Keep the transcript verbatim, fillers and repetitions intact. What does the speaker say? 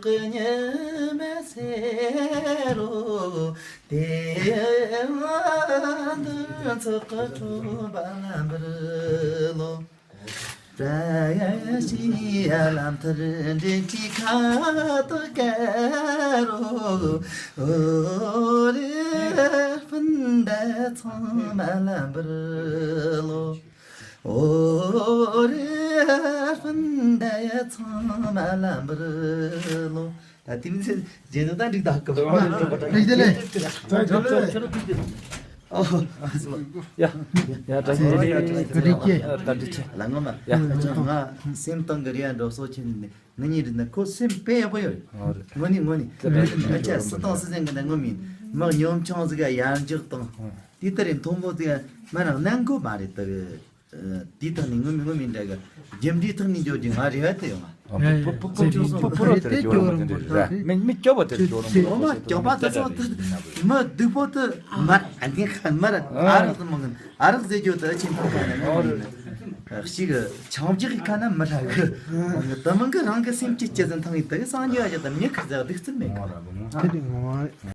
གི་ཉི་མ་ཟེར་རོ། དེ་ཡང་འདི་ཚོགས་ཀྱི་ཁྲོ་བ་ལ་འབུལ་ལོ། བཀྲ་ཤིས་ལམ་མཐར་འདྲེན་གྱི་ཁ་དོག་དཀར་རོ། འོ་རེ་སྤུན་ཟླ་ཚང་མ་ལ་འབུལ་ལོ། འོ་རེ་སྤུན་ཟླ་ཚང་མ་ལ་འབུལ་ལོ། ད་དེ་མིན་ཚེ་རྗེས་འདོན་དང་འགྲིག་དག་གི། རིག་དེ་ལས། ཨོ། ཡ། ཡ། བཀྲ་ཤིས་བདེ་ལེགས། བཀྲ་ཤིས་བདེ་ལེགས། བཀྲ་ཤིས་བདེ་ལེགས། ཡ། བཀྲ་ཤིས་བདེ་ལེགས། ལགས་ངོ་མ། ཡ། ང་སེམས་གཏིང་གི་རེ་བ་འགྲོ་སོ་ཆེན་ནི་ངེད་གཉིས་རེད་ན་ཁོ་སེམས་དཔེ་ཡག་པོ་ཡོད་རེད། ཨོ་རེད། དངོས་གནས་དངོས་གནས། ཨ་ཅག་སུ་དང་སུ་ཟེར་གི་ན་ངོ་མིན། མི་གཉོམ་ཆུང་ཟིག་ག་ཡར་འཇོག་དང་། དེ་ལྟར་རེད། མཐོན་པོ་ཟིག་མ་རང་གནང་དགོས་མ་རེད་དེ། དེའི་ཐོག་ནས་ངོ་མི་ངོ་མི་འདྲ་གི་རྒྱུ་འབྲས་ཐོག་ནས་འཇོག་རྒྱུ་ང་རེ་བ་དེ་ཡོང་ང་། ཨ། ཡ། ཡ། པུ་པུ་པུ་ཅོ་སོང་། པུ་པུ་རོ་དེར་སྐྱོ་རུ་མི་འདུག་ར། མི་མི་སྐྱོ་བ་དེར་སྐྱོ་རུ་མི་འོ་མ་འདུག་སྐྱོ་བ་དེ་སོང་དེ་མི་སྡུག་པོ་དེ་མར་ཨ་ནི་ཁ་མར་ཨ་རག་དེ་མང་གི་ཨ་རག་ཟེར་རྒྱུ་དེ་ཆེན་པོ་ག་ནས་ངོ་མི་ནི་ཞིག་ཆང་རྒྱག་གི་ཁ་ན་མི་རག་གི་དེ་མང་གི་རང་གི་སེམས་ཀྱི་སྐྱེ་ཟིན་ཐང་གི་དེ་གི་སང་ཉོ་ཡ་ཅག་དེ་མི་ཁ་ཟག་སྡུག་རྩུབ་མེད་གི། དེ་དེ་ངོ་མ།